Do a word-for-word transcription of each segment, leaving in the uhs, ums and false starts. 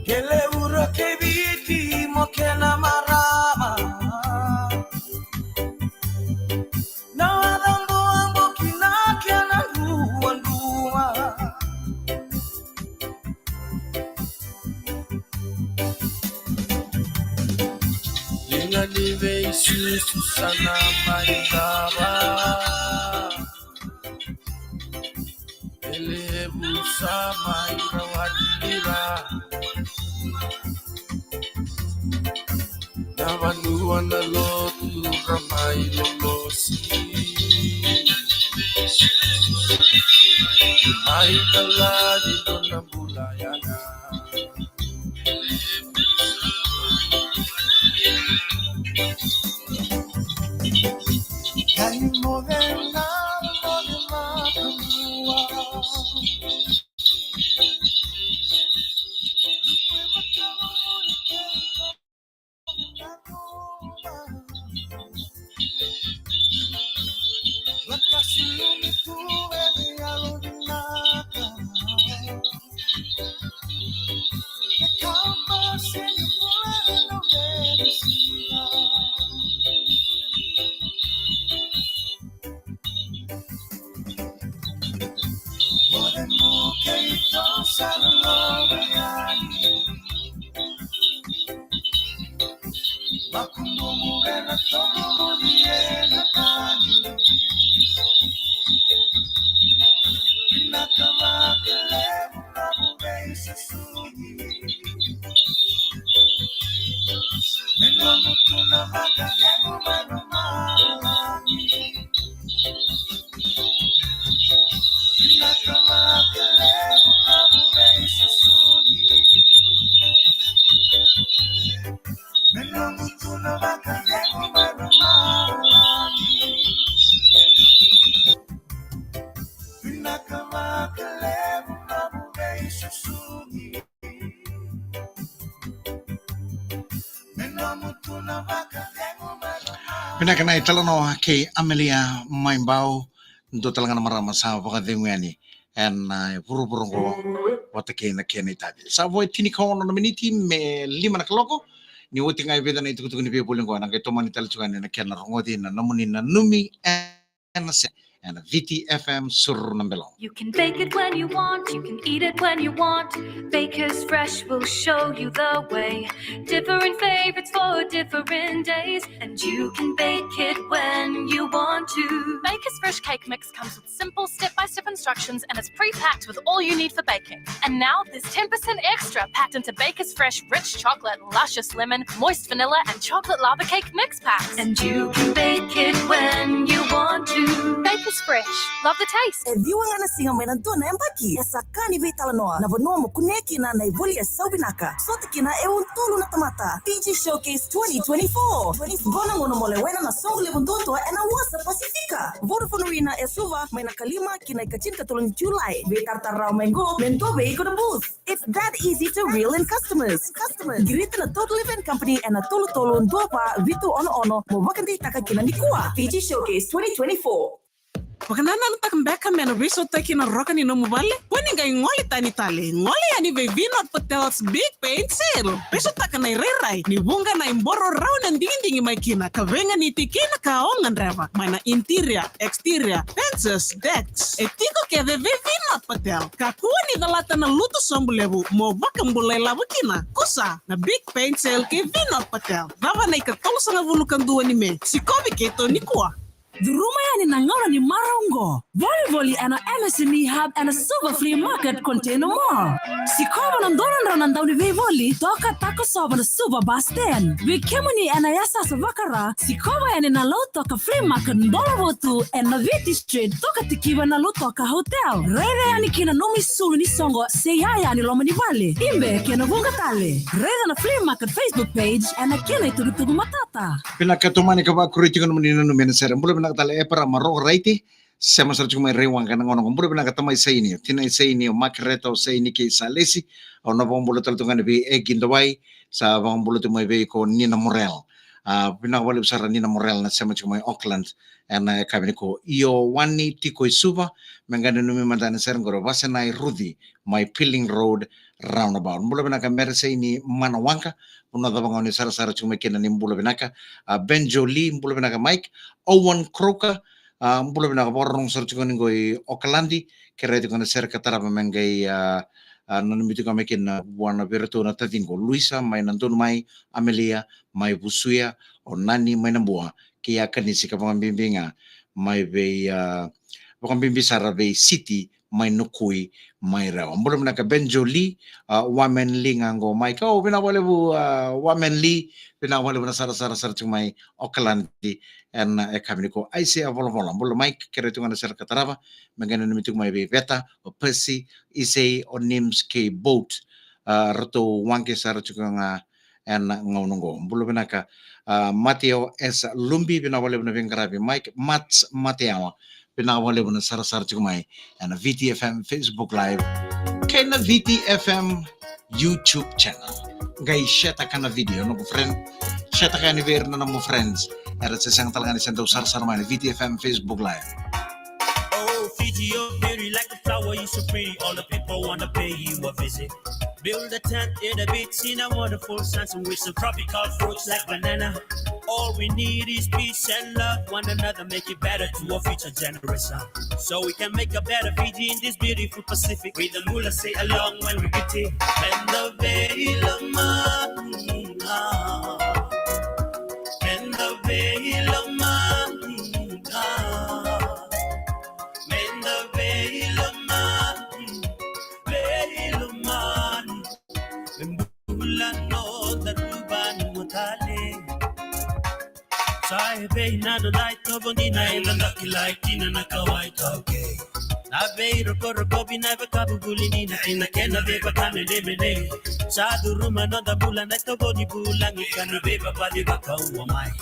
Ke levu ra kei Viti mo kena marama. Na wacaqo aqo kina kena duadua. Liga ni veisusu sa na mai cava. E levu sa mai rawati ira. Na vanua na lotu ra mai lolosi. Mai na lali nona bula yaga. Vinaka na italanoa kei Amelia Maibau, dua tale ga na marama sa vakacegu yani ena, e, vuravura oqo vata kei na kena itavi. Sa vo e tinikaono na miniti me lima na kaloko, ni oti ga e vica na itukutuku ni veivoli oqo, ena qai tomani tale tu ga yani na kena rogoci na nomuni nanumi ena se, ena Viti F M Suru na Belo. You can bake it when you want, you can eat it when you want. Baker's Fresh will show you the way. Different favorites for different days, and you can bake it when you want to. Baker's Fresh cake mix comes with simple step-by-step instructions and is pre-packed with all you need for baking. And now there's ten percent extra packed into Baker's Fresh rich chocolate, luscious lemon, moist vanilla, and chocolate lava cake mix packs. And you can bake it when you want to. Baker's Fresh. Love the taste. E ciwa ga na siga mai na dua na yabaki. E sa ka ni veitalanoa. Na vanua mo kunea kina na ivoli e sau vinaka. Sota kina e untolu na tamata. Fiji Showcase twenty twenty-four. Qo na gauna mo lewena na soqo levu duadua ena wasa Pasifika. Vodafone Arena e Suva mai na kalima ki na ikatinikatolu ni Julai. Veitaratara rawa mai qo me dua vei iko na booth. It's that easy to reel in customers. Customers. Qirita na Total Event Company ena tolu tolu dua va vitu ono ono mo vakadeitaka kina nikua. Fiji Showcase twenty twenty-four. Vakanananutaka beka me na veisautaki na roka ni nomu vale? Kua ni qai gole tani tale. Gole yani vei Vinod Patel's Big Paint Sale. Veisautaka na irairai ni vuqa na iboro rau na digidigi mai kina, ka veiganiti kei na ka o gadreva mai na interior, exterior, fences, decks. E tiko kece vei Vinod Patel. Kakua ni calata na lutu sobu levu mo vakabulai lavo kina. Kusa na Big Paint Sale kei Vinod Patel. Cava na ikatolusagavulu ka dua ni Me. Sikovi keitou nikua. Curuma yani na gauna ni marau oqo. Volivoli ena M S M E Hub ena Suva Flea Market Container Mall. Sikova na dua na drau na dauniveivoli toka takosova na Suva bus stand. Vei kemuni ena yasayasa vakaRa, sikova yani na Lautoka Flea Market Dolavotu ena Viti Street, toka tikiva na Lautoka Hotel. Raica yani kina nomu isulu ni soqo se iyaya ni loma ni vale. Ibe kei na vuqa tale. Raica na Flea Market Facebook page ena kena itukutuku matata. Vinaka, tomani ka vakuri tiko nomuni nanumi ena sere. Bula vinaka tale Eparama Rogoraiti. Sema sara tiko mai Raiwaqa ena gauna oqo. Bula vinaka tamai Saini, o tinai Saini, o Makereta, o Saini kei Salesi. Au na vakabula tale tu ga yani vei Egi Dawai, sa vakabula tu mai vei iko Nina Morel. A, vinaka vakalevu sara Nina Morel na sema tiko mai Auckland ena yakavi nikua. Io Wani tiko i Suva, me qai nanumi mada ena sere qori. Vasenai Ruci mai Pilling Road, Roundabout. Bula vinaka Mereseini Manawaqa, vanua cava ga o ni sarasara tiko mai kina, ni bula vinaka. A, Benjo Lee, bula vinaka Mike. Owen Croker, a, bula vinaka, vakarorogo sara tiko ni qo i Okaladi, kerea tiko na sere ka tarava me qai, a, a, nanumi tiko mai kina vua na vei iratou na taciqu. Luisa mai Nadonumai, Amelia mai Vusuya, o Nani mai Nabua, kei Akanisi ka vakabibi ga mai vei, a, vakabibi sara vei Siti mai Nukui mai Rewa. Bula vinaka Benjo Lee, a, Wamen Lee ga qo Mike. O, vinaka vakalevu, a, Wamen Lee, vinaka vakalevu na sarasara sara tiko mai Okaladi ena yakavi nikua. Aisea Volavola, bula Mike, kerea tiko ga na sere ka tarava me qai nanumi tiko mai vei Veta, o Percy, Isei, o Nims kei Boat. A, ratou waqe sara tiko ga ena gauna qo. Bula vinaka, a, Mateo S Lumbi, vinaka vakalevu na veiqaravi. Mike Mats Mateo, vinaka vakalevu na sarasara tiko mai ena V T F M Facebook Live kei na V T F M YouTube channel. Qai share-taka na video, noqu friend. Share-taka yani vei ira na nomu friends era se sega tale ga ni se dau sarasara mai na V T F M Facebook Live. Oh, Fiji, you're beauty like a flower, you're so pretty. All the people wanna pay you a visit. Build a tent in the beach in a wonderful sunset with some tropical fruits like banana. All we need is peace and love one another, make it better to our future generation. So we can make a better Fiji in this beautiful Pacific. With the moolah say along when we get it. And the Veilamana. And the Veilamana. And the Veilamana. Veilamana. Bula noda Luvaniua tale. Sa e vei na noda itovo dina eda kilai kina na kawa iTaukei. Na veirokorokovi na ivakavuvuli dina kei na kena veivakamenemenei. Sa curuma noda bula na itovo ni vulagi ka na veivavaci vakaua mai.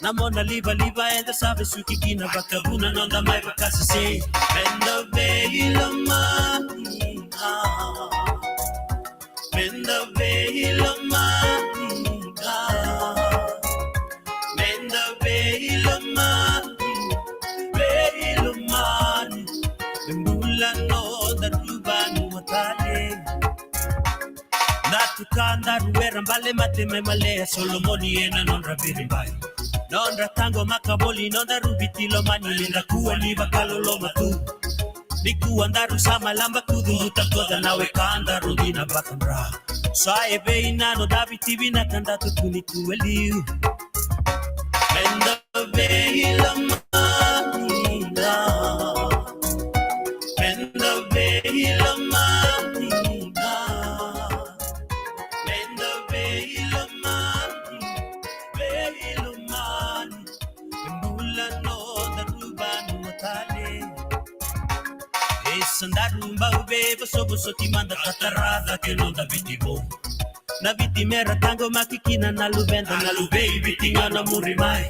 Na mona livaliva eda sa vesuki kina vakavuna noda mai vakasesei. Eda veilomani. Eda veilomani. Eda veilomani. Veilomani. E bula noda Luvaniua tale. Na tuka daru era bale mate mai Malea Solomoni ena nodra viribai. Nodra taqomaka voli nodaru Viti lomani, me da kua ni vakaloloma tu. Nikua daru sa mai laba kucu, takoca na wekadaru dina vakadra. Sa e vei na noda Viti vinaka da tukuni tu e liu. Eda veilomani. Eda veilomani. Eda veilomani. Veilomani. E bula noda Luvaniua tale. E sa daru bau veivosovosoti mada ka tara cake noda Viti vou. Na Viti me ra taqomaki kina na luveda, na luvei Viti ga na muri mai.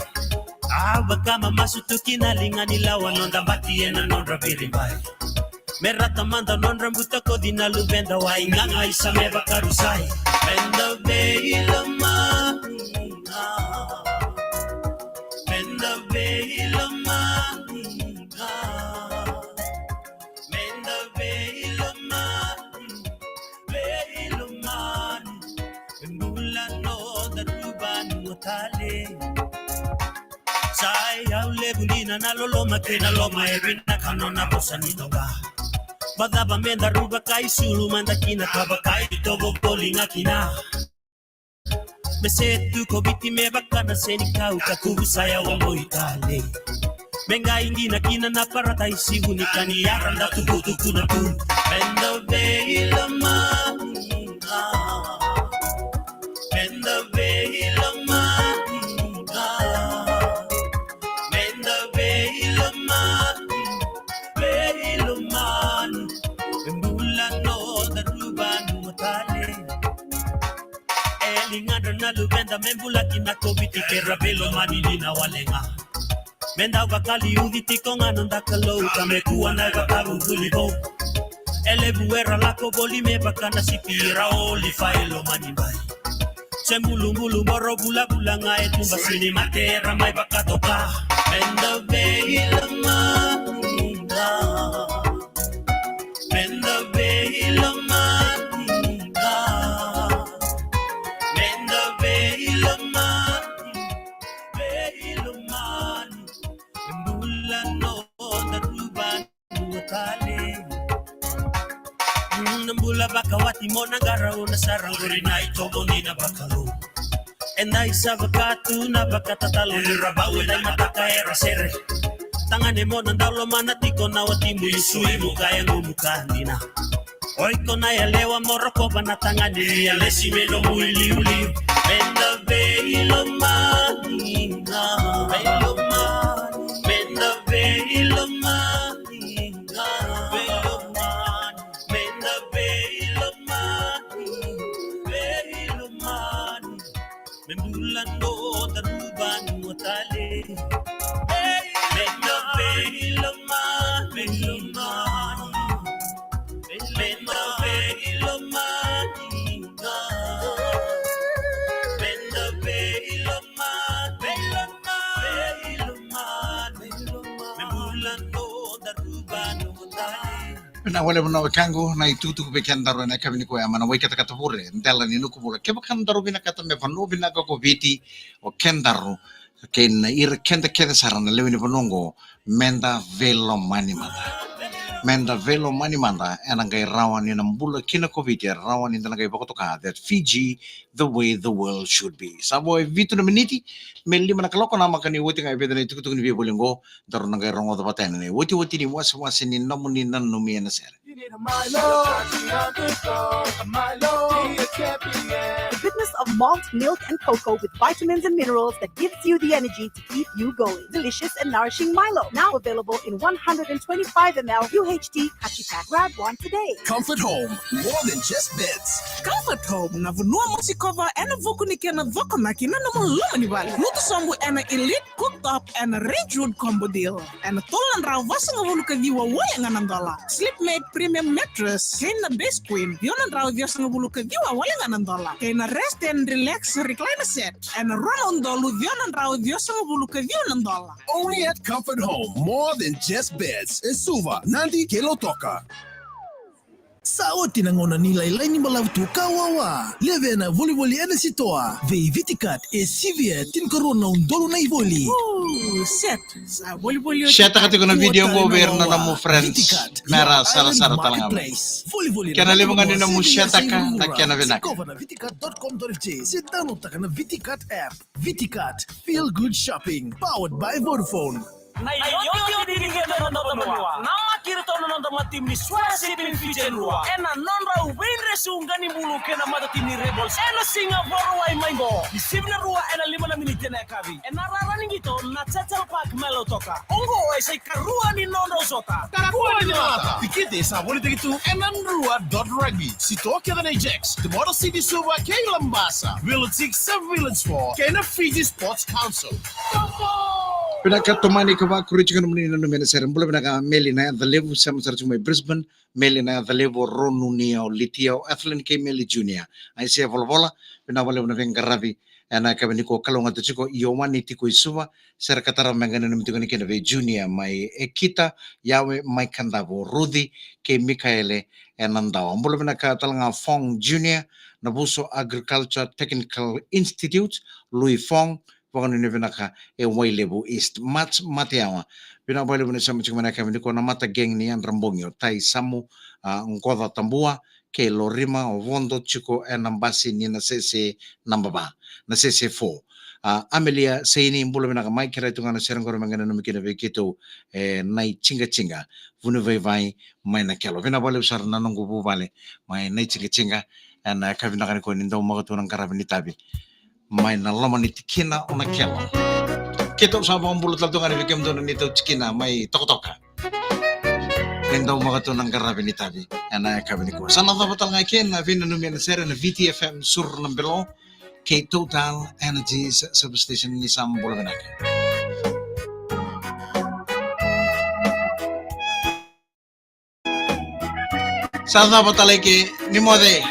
A vaka mamasu tu ki na liga ni lawa noda bati ena nodra viribai. Me ra tamada nodra butakoci na luveda, wai gaga isa me vakarusai. Eda veilomani. Eda veilomani. Eda veilomani. Veilomani. E bula noda Luvaniua tale. Sa i au levu dina na loloma kei na loma, e vinaka nona vosa ni toka. Vacava me daru vakaisulu mada kina ka vakaitovo voli ga kina. Me se tu ko Viti me vaka na senikau ka kuvu sa yawa mo i tale. Me qai dina kina na Parataisi Vuni ka ni yara da tukutukuna tu. Eda veilomani. Eda veilomani. Eda veilomani. Veilomani. E bula noda Luvaniua tale. E ligadra na luveda me bula kina ko Viti ke ra veilomani dina wale ga. Me dau vakaliuci tiko ga noda Kalou ka me kua na ivakavuvuli vou. E levu era lako voli me vaka na sipi era oli failomani mai. Se bulubulu boro vulavula ga e tuba sini mate era mai vakatoka. Eda veilomani. Eda veilomani. Imo na qara una sara qori na itovo ni na vakalou. Eda isava ka tu na vakatatalo ni ra bau eda imataka era sere. Tagane mo na dau lomana tiko na watimu isu imu ka yagumu ka dina. O iko na yalewa mo rokova na tagane ni yalesi me nomu iliuliu. Meda veilomani ga. Veilomani. Meda veilomani ga. Veilomani. Meda veilomani. Veilomani. Me bula noda ruvanua tale. Meda veilomani. Meda veilomani. Meda veilomani. Veilomani. Me bula noda ruvanua tale. Vinaka vakalevu na wekaqu, na itukutuku vei kedaru ena yakavi nikua, ia mai na Waikato, Katakata, Vure, Delaninuku, Vula. Kevaka daru vinakata me vanua vinaka ko Viti, o kedaru kei na ira keda kece sara na lewe ni vanua oqo, meda veilomani mada. Meda veilomani mada, ena qai rawa ni na bula kina ko Viti, e rawa ni da na qai vakatoka that Fiji the way the world should be. Sa vo e vitu na miniti me lima na kaloko, namaka ni oti ga e vica na itukutuku ni veivoli oqo, daru na qai rogoca vata yani na iotioti ni wasewase ni nomuni nanumi ena sere. The goodness of malt, milk, and cocoa with vitamins and minerals that gives you the energy to keep you going. Delicious and nourishing Milo. Now available in one hundred and twenty-five M L U H T Kachi Pack. Grab one today. Comfort Home, more than just beds. Comfort Home, na vanua mo sikova ena vuku ni kena cokonaki na nomu loma ni vale. Lutu sobu ena Elite Cooktop ena Ridgewood Combo Deal. Ena tolu na drau vasagavulu ka ciwa wale ga na dola. Sleepmate Premium Mattress kei na Base Queen, ciwa na drau ciwasagavulu ka ciwa wale ga na dola. Kei na Rest and Relax Recliner Set ena rua na udolu ciwa na drau ciwasagavulu ka ciwa na dola. Only at Comfort Home, more than just beds. E Suva, Nadi kei Lautoka. Sa oti na gauna ni lailai ni balavu tu ka wawa. Levea na volivoli ena sitoa. Vei Viticat e sivia tinikarua na udolu na ivoli. Ooh, set. Sa volivoli oti. Share-taka tiko na video qo vei ira na nomu friends. Viticat, me ra sarasara tale ga mai. Volivoli kena levu ga ni nomu share-taka na kena vinaka. Sikova na viticat dot com dot F J se download-taka na Viticat app. Viticat, feel good shopping. Powered by Vodafone. Na iotioti ni qito na noda vanua. Na makiri tono na noda matimi ni Swa Shipping Fiji e rua. Ena nodra veidresi uqa ni bulu kei na matatimi ni Rebels. Ena siga Vakarauwai mai qo. Ni sivi na rua ena lima na miniti ena yakavi. Ena rara ni qito na Churchill Park mai Lautoka. Oqo e sa ikarua ni nodrau sota. Kakua ni lata. Tikiti sa volitaki tu ena drua dot rugby. Sitoa kece na Ajax, Te Motor City Suva kei Labasa, Village Six, Village Four, kei na Fiji Sports Council. Vinaka, tomani ka vakuri tiko na nomuni nanumi ena sere. Bula vinaka Meli na yaca levu, sema sara tiko mai Brisbane. Meli na yaca levu, o Ronu, Nia, o Litia, o Evelyn kei Meli Junior. Aisea Volavola, vinaka vakalevu na veiqaravi ena yakavi nikua. Kalougata tiko Ioani tiko i Suva, sere ka tarava me qai nanumi tiko ni kena vei Junior mai Ekita, Yawe mai Kadavu, Ruci kei Mikaele ena Dawa. Bula vinaka tale ga Fong Junior, Navuso Agriculture Technical Institute, Louis Fong, vakanuinui vinaka e Wailevu East. Mats Mateawa, vinaka vakalevu na sema tiko mai na yakavi nikua. Na Mata Gang ni Yadra Bogi, o Tai Samu, a, Qoca Tabua kei Lorima, o Vodo tiko ena basi ni Nasese naba va, Nasese four. A, Amelia Seini, bula vinaka, mai kerea tu ga na sere qori me qai nanumi kina vei keitou e Nai Tiqatiqa, Vunivaivai mai Nakelo. Vinaka vakalevu sara na noqu vuvale mai Nai Tiqatiqa ena yakavi vinaka nikua, ni daumaka tu na qaravi ni tavi mai na loma ni tikina o Nakelo. Keitou sa vakabula tale tu ga ni vei kemudou na neitou tikina mai Tokatoka. Ni daumaka tu na qaravi ni tavi ena yakavi nikua. Sa na cava tale ga kina na veinanumi ena sere na V T F M Suru na Belo kei Total Energies Substation. Ni sa bula vinaka. Sa cava tale ke ni moce.